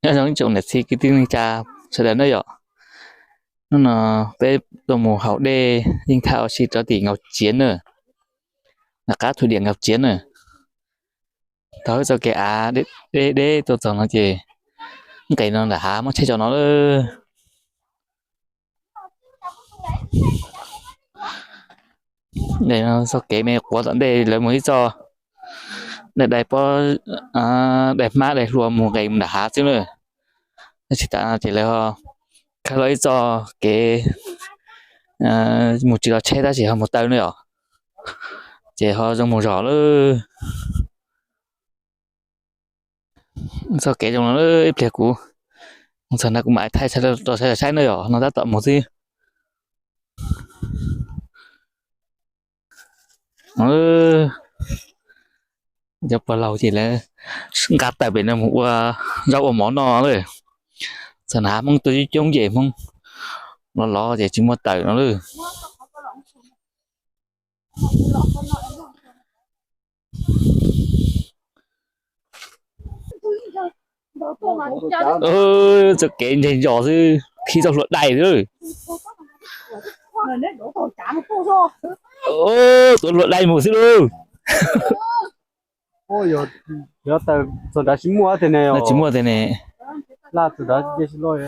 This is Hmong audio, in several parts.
Nyob zoo ib tsoom niam txiv kwv tij neej tsa sawv daws na yom. Hnub no peb tuaj mus haus dej yeej thaj ua si rau tim Nkaus Txiav na, nram qab thum diam Nkaus Txiav na. Taug txoj kev av deb deb tuaj txog no ces nqes no nram hav muab tsheb tso no lawm. Txoj kev me quav tom ntej lawv mus ib txoj, dai dai pob, dai hmab dai hlua mus nqes mus nram hav xwb na. Tab sis tam no ces lawv ho khawb los ib txoj kev mus tsis los tsheb tab sis ho mus taw na yom, ces ho zoo mus zog lawm. Txoj kev zoo no ib pliag kuv mus txog na kuv mam thaij rau sawv daws saib na yom, no tab tom mus xwb. Cov pog laus ces lawv nqa tawm pem no mus ua zaub ua mov noj lawm. Txog na Hmoob tuaj coob coob ces Hmoob los los ces tsis muaj tawm no lawm. Txoj kev ntseg ntsos xwb, khi txoj hlua dai xwb. Tuav hlua dai mus xwb lauj. Yog tawm txog nrad tsis muaj tiag ne, tsis muaj tiag ne. Laj txog nrad tsis loj.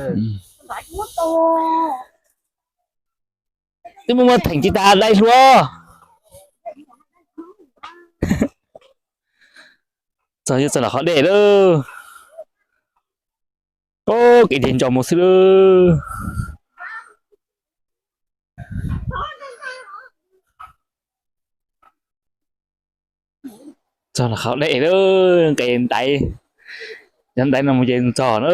Twb muaj muaj theem tsis tas dai hlua. Txog yuav txog nram qhov dej lawm. Kev ntseg ntsos mus xwb lawm. Txog qhov dej lawm, nqes ntaiv, yog ntaiv no mus ces txog na.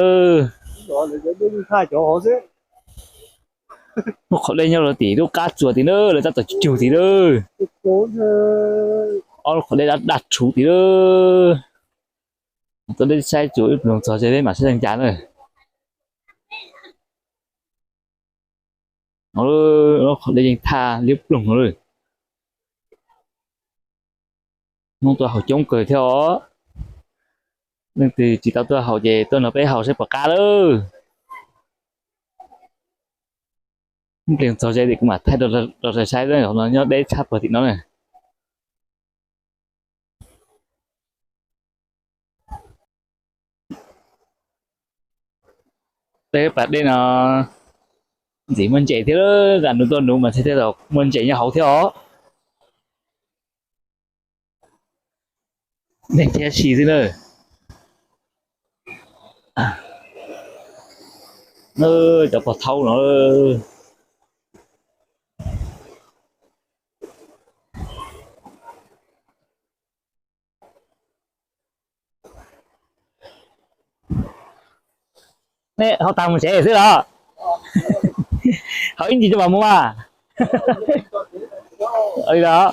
Lub qhov dej nyob rau tim lub qab tsuas tim na, lawv tab tom cug cug tim na. Ob lub qhov dej daj daj rhuv tim na. Tuaj deb saib tsuas ib pliag txog ze peb mam saib tag ncas na. Lub qhov dej yeej thaj liab ploog no lawm. Hnub tuaj haus coob kawg thiab os. Leej twg tsis tau tuaj haus ces tuaj nrog peb haus saib puas qab lawm. Ib pliag txog ze tim kuv mam thaij rau sawv daws saib, no nyob deb tshaj puag tim no na. Tej pas dej no ntxim muaj ntses thiab, zam nuv tuaj nuv mas thiaj muaj ntses nyob hauv thiab os. Dej thiab si xwb na. Cov pog thaub no. Nej haus tag mus tsev xwb los? Haus ib ntsis tso mam mus mas. Li los.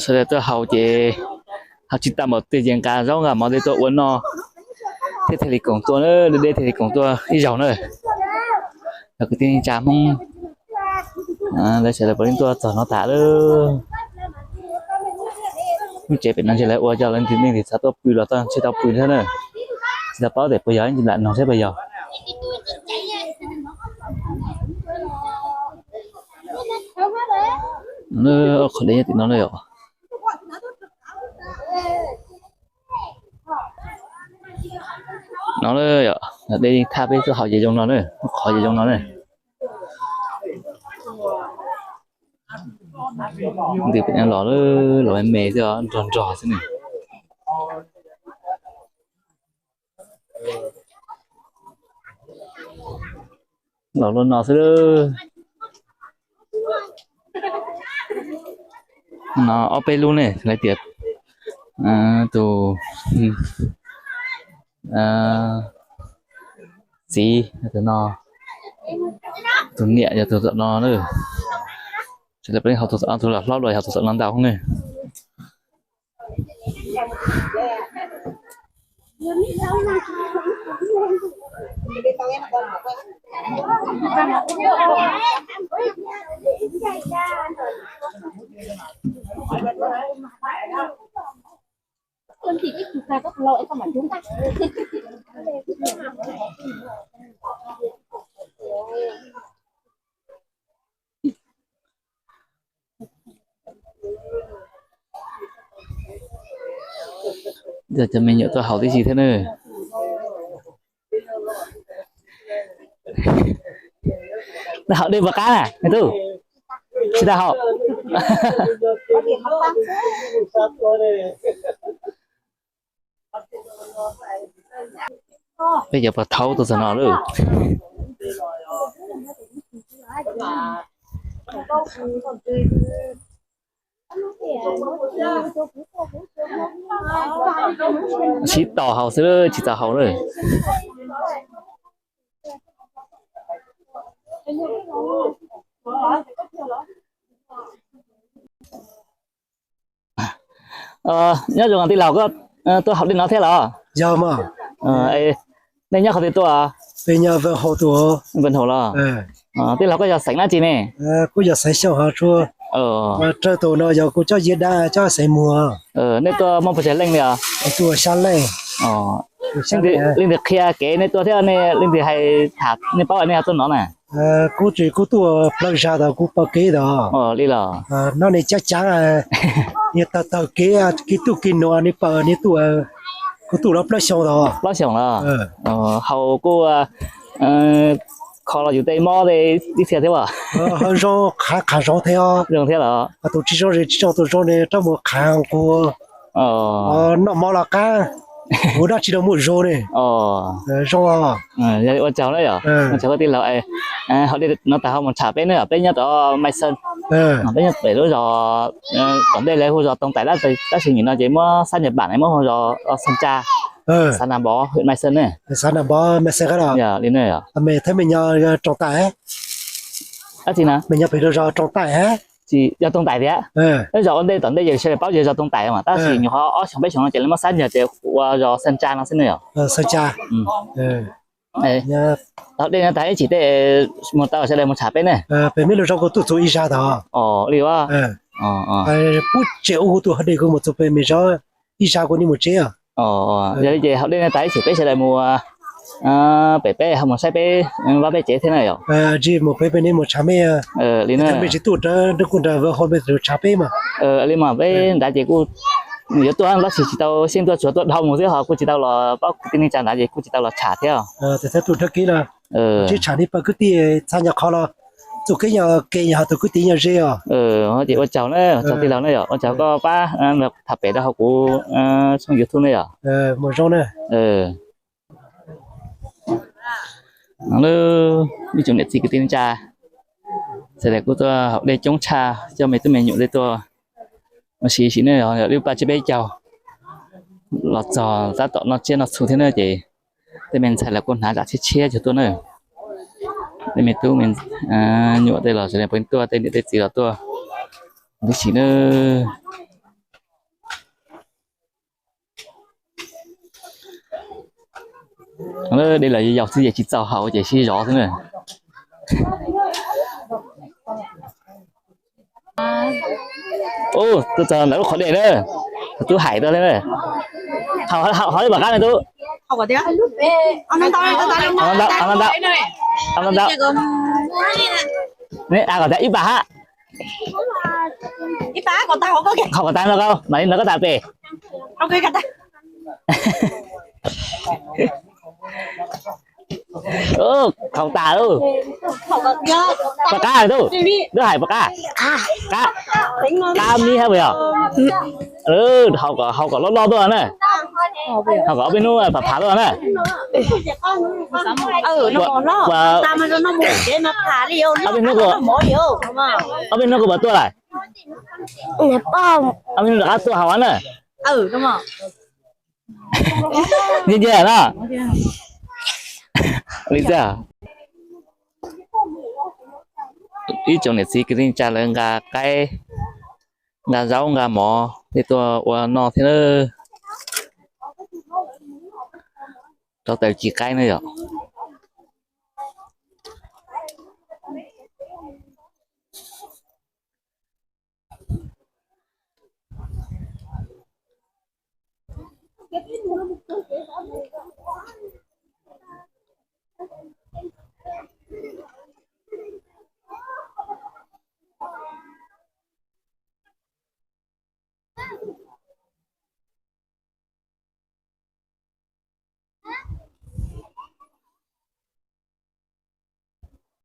Sawv daws tuaj haus ces haus tsis tas npaum twg ces nqa zaub nqa mov tej tuaj ua noj thiab thiaj li koom tuaj na, deb deb thiaj li koom tuaj ib zaug na. Yog kwv tij neej tsa Hmoob lawv sawv daws puav leej tuaj txog no tas lawm. Lub tsev pem no ntshe lawv ua coj lawv leej twg txhob tuaj pw los txhob tsis tau pw thiab na. Tsis tau paub tias puas yog, ib ntsis lam noog saib puas yog. Qhov dej nyob tim no na yom. No yom, dej yeej thaj peb tuaj haus ces zoo no na, qhov ces zoo no na. Ntws pem no los, los me me xwb, nrog nrog xwb ne. Los luaj no xwb. No ob peb lub ne, lawv tias tus txiv, tus no, tus niam yog tus tom no na. Sawv daws peb haus tus tom no, tus los hlob los haus tus tom no ntau ne. Cov me nyuam tuaj haus tib si thiab na. Haus dej puas qab na me tub? Tsis tau haus. Peb cov pog thaub tuaj txog no lawm. Sib tos haus xwb tsis txaus haus lawm. Nyob zoo tij laug, koj tuaj haus dej no thiab los? Yog mas. Nej nyob qhov twg tuaj? Peb nyob Vân Hồ tuaj. Vân Hồ los? Tij laug koj yog xeem dab tsi ne? Kuv yog xeem Xyooj Hov Tsua. Raws tus no yog kuv coj Yia Dab coj xeem Muas. Nej tuaj muaj puas tsawg leej li os? Tuaj xya leej. Leej twg qhia kev nej tuaj thiab nej leej twg hais tham nej paub nej ho tuaj no na? Kuv tsis, kuv tuaj plawg zag tau kuv paub kev tau. Li los? No nej cab caav, nej tawg tawg kev, kev tuaj kev no nej paub nej tuaj. Kuv tuaj los plaub xyoo tau. Plaub xyoo los? Haus kuj kho los yus tej mob tej ib txhia thiab as? Haus zoo, qhav qhav zoo thiab. Zoo thiab los? Tus tsis zoo tsis zoo, tus zoo ne rab mus qhav kuv noj mov los qab, kuv dab tsi los muaj zoo ne. Zoo. Ua tsaug na yom, ua tsaug tij laug. Haus dej no tas ho mus tsham peb na, peb nyob rau Mai Xeej. Peb nyob pem lub zos tom ntej lawv hu zos Tooj Tais, tab sis nim no ces muab xab Nyab Pam muab hu zos Xeej Tsa, xav Nam Npov, hwm Mai Xeej ne. Xav Nam Npov, Mai Xeej. Yog li ne. Mej thiab mej nyob Tooj Tais? Dab tsi na? Mej nyob pem lub zos Tooj Tais? Yog Tooj Tais thiab. Zos ua ntej tom ntej yawg sawv daws paub yog zos Tooj Tais mas, tab sis nyuam qhuav ob xyoo peb xyoo no ces lawv muab xab Nyab Pam ces ua zos Xeej Tsa no xwb ne yom. Xeej Tsa. Haus dej no tas ib chim tej mus tau sawv daws mus tsham peb ne. Pem mej lub zos kuj tuaj txug ib zag tau. Li as. Kuv tseem ua kuv tus haus dej kuv mus txug pem mej zos ib zag kuv nim mus tsev. Yog li ces haus dej no tas ib chim peb sawv daws mus pem peb ho mus saib peb vaj peb tsev thiab na yom. Tsis mus pem pem ne mus tsham mej. Li no mej tsis tuaj nrad, kuj nrad Vân Hồ mej tsham peb mas. Li mas peb nrad ces kuj yuav tuaj tab sis tsis tau xyeej tuaj, tsuas tuaj dhau mus xwb ho kuj tsis tau los paub kwv tij neej tsa nrad ces kuj tsis tau los tsham thiab. Thiab tuaj dhau kev los tsis tsham li pab kwv tij txhua nyuag qhov los txuj kev nyuag ke nyuag ho tus kwv tij nyuag ze os. Ces ua tsaug na, tsaug tij laug na yom, ua tsaug koj pab tham pem rau hauv kuv tshooj YouTube na yom. Mus zoo na. Ib tsoom niam txiv kwv tij neej tsa, sawv daws kuj tuaj haus dej coob tshaj, coj me tub me nyuam tej tuaj ua si sim neej yom, lub paj tsib peb caug los txog tab tom noj tsiab noj txhu thiab na ces tej me ntxhais los kuj hnav zam tshiab tshiab cuag tuaj na. Tej me tub me nyuam tej los sawv daws pheej tuaj, tej niam tej txiv los tuaj ua si na. Dej los yau xwb ces tsis txaus haus ces sib zov xwb na. Tuaj txog ntawm lub qhov dej na, tub hais tuaj thiab na. Haus li pom qab me tub? Haus ntau, haus ntau, haus ntau. Neb a kom tias ib pas hab. Haus kom tas no koj, mam li nrog koj tham pem. Haus tas lauj. Pom qab tub, twb hais pom qab. Qab, qab mib hab puas yog? Haus kom, haus kom loj loj tuaj na. Haus kom ob peb hnub phav phav tuaj na. Ob peb hnub, ob peb hnub kuv puas tuaj lawm? Ob peb hnub rov qab tuaj haus na. Nyias nyias no. Li xwb. Ib tsoom niam txiv kwv tij neej tsa lawv nqa qaib, nqa zaub, nqa mov tej tuaj ua noj thiab na. Rau taws ci qaib na yom.